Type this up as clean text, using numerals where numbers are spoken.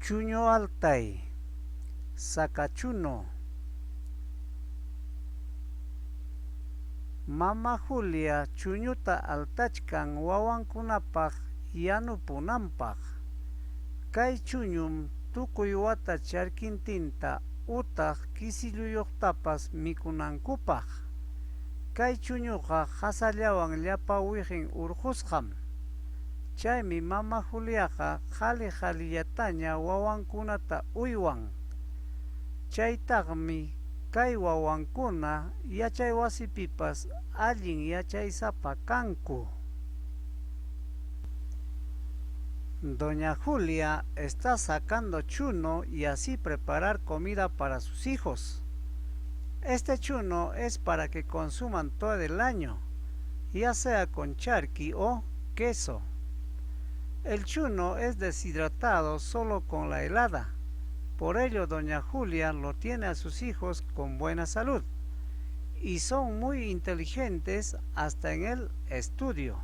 Chuño altay, Sacachuno. Mama Julia chuñuta altachkan wawankunapaq yanupunanpaq. Kay chuñum tukuy wata charkintinta utaq kisilluyuqtapas mikunankupaq. Kay chuñuqa qasallawan llapa wiqin urqusqam. Chaymi mama Juliaqa qhali qhalillataña wawankunata uywan. Chaytaqmi kay wawankuna yachaywasipipas allin yachaysapa kanku. Doña Julia está sacando chuno y así preparar comida para sus hijos. Este chuno es para que consuman todo el año, ya sea con charqui o queso. El chuno es deshidratado solo con la helada. Por ello, doña Julia lo tiene a sus hijos con buena salud y son muy inteligentes hasta en el estudio.